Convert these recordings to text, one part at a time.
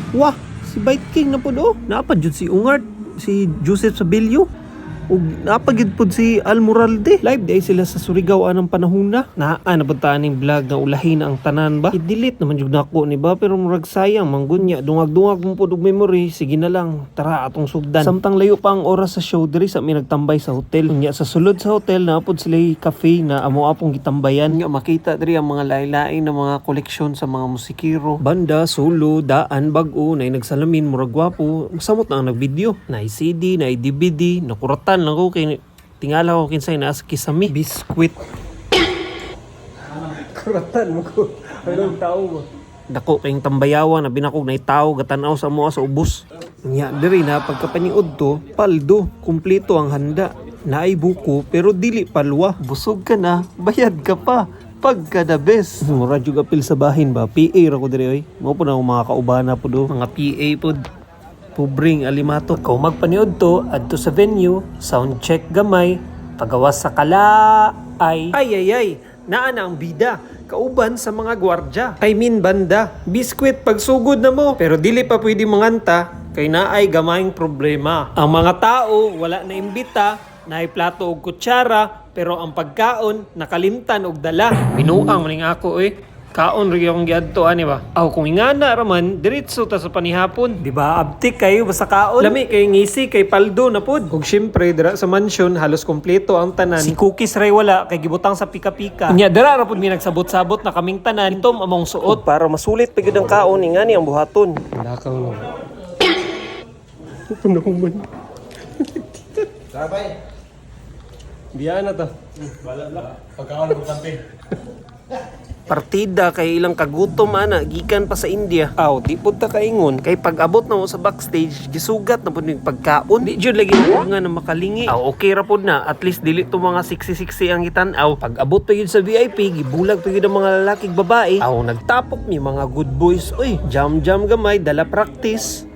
Wah, si Bite King na pod oh. Naa pa jud si Ungart, si Joseph Sabilio. Ug naa pa gyud pod si Al Moralde. Live diay sila sa Surigao anang panahon na. Naa na pud ta aning vlog nga ulahin na ang tanan ba. I-delete naman jud nako ni ba, pero murag sayang manggunya, dungag-dungag mo pod og memory. Sige na lang, tara, atong sugdan. Samtang layo pa ang oras sa show, diri sa mi nagtambay sa hotel. Unya sa sulod sa hotel naa pod sila cafe na amo apong gitambayan. Nga makita diri ang mga lain-lain na mga koleksyon sa mga musikero. Banda, solo, daan, bag-o, na nagsalamin, murag gwapo. Samot na ang nagvideo. Na CD, na DVD, nakuratan lang ko kay tingala ko kinsay naa sa kisami. Biskwit. Kuratan mo ko. Anong tao mo? Dako kayong tambayawa na binakog na tao gatanaw sa mua sa ubos. Nya diri na pagkapaniud to, paldo, kumpleto ang handa. Naay buko pero dili palwa. Busog ka na, bayad ka pa. Pagka the best. Mura jud apil sa bahin ba? PA ra ko diri oy. Mao po na akong mga kaubana po do. Mga PA pod. Pobreng alimato. Kung magpaniud to, adto sa venue, sound check gamay, pagawas sa kala ay ay ay ay, naa na ang bida kauban sa mga gwardya. Kay min banda, biskwit pagsugod na mo, pero dili pa pwede manganta kay naay gamayng problema. Ang mga tao wala na imbita, naay plato og kutsara, pero ang pagkaon nakalimtan og dala. Binuang maning ako eh. Kaon rin akong giadto ani ba. Aw, kung ingana ra man, diretso ta sa panihapon. Di ba abtik kayo basta kaon. Lami kay ngisi kay paldo na pod. Ug syempre dira sa mansion halos kompleto ang tanan. Si Cookies ray wala kay gibutang sa pika-pika. Unya dira ra pod mi nagsabot-sabot na kaming tanan. Itom among suot para masulit pa gyud ang kaon, ingani ang buhaton. Lakaw na. Puno man. Biya na ta. Partida kay ilang kagutom ana gikan pa sa India. Aw, di pud ta kaingon kay pag-abot na mo sa backstage, gisugat na pud ning pagkaon. Di jud lagi nga na makalingi. Aw, okay ra pud na, at least dili to mga 60-60 ang gitan-aw. Pag-abot pa yun sa VIP, gibulag pa yun ang mga lalaking babae. Aw, nagtapok mi mga good boys. Uy, jam jam gamay, dala practice.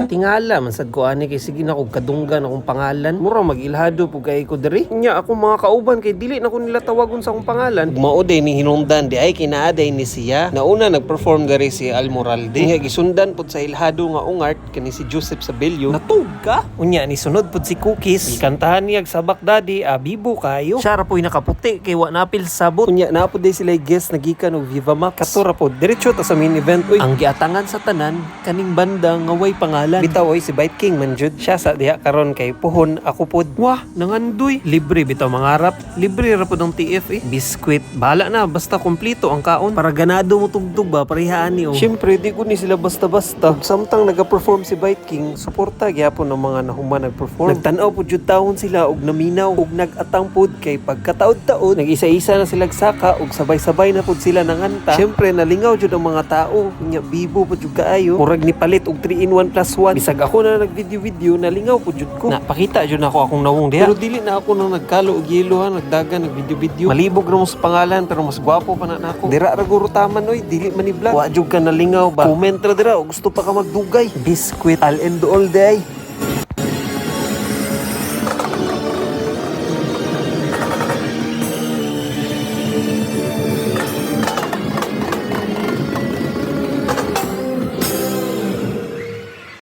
Tingala man sad ko ani kay sige na kog kadunggan akong pangalan. Mura mag-ilhado pug kay ko diri. Nya ako mga kauban kay dili na ko nila tawagon sa akong pangalan. Mao day ni hinungdan di ay kinaaday ni siya. Nauna nag-perform diri si Al Moralde. Nya gisundan pud sa ilhado nga ungart kani si Joseph Sabelio. Natug ka. Unya ni sunod pud si Cookies. Gikantahan niya sabak daddy, abibo kayo. Siya ra po'y nakaputi kay wa napil sa sabot. Unya naa pud day sila guest nagikan og Viva Max. Kato ra pod diretso ta sa main event. Uy, ang giatangan sa tanan kaning banda nga way pangalan. Bitaw oy, si Bite King man jud. Siya sa diha karon kay puhon ako pod. Wah, nangandoy. Libre bitaw mangarap. Libre ra pod ang TF eh. Biskwit, bahala na basta kompleto ang kaon. Para ganado mo tugtog ba parehaan ni oh. Syempre di ko ni sila basta-basta. Ug samtang naga-perform si Bite King, suporta gyapon ang mga nahuman nag-perform. Nagtan-aw pod jud taon sila og naminaw og nag-atang pod kay pagkataod-taod nag-isa-isa na sila saka og sabay-sabay na pod sila nanganta. Syempre nalingaw jud ang mga tao. Nya bibo pod jud kaayo. Murag ni palit og 3 in 1 plus 1. Bisag ako na nag-video-video, nalingaw pod jud ko. Napakita jud nako akong nawong diha. Pero dili na ako nang nagkalo og yelo ha, nagdagan nag-video-video. Malibog ra mo sa pangalan pero mas gwapo pa na nako. Dira ra guro taman oy, dili man ni vlog. Wa jud ka nalingaw ba? Comment ra dira og gusto pa ka magdugay. Biskwit al and all day.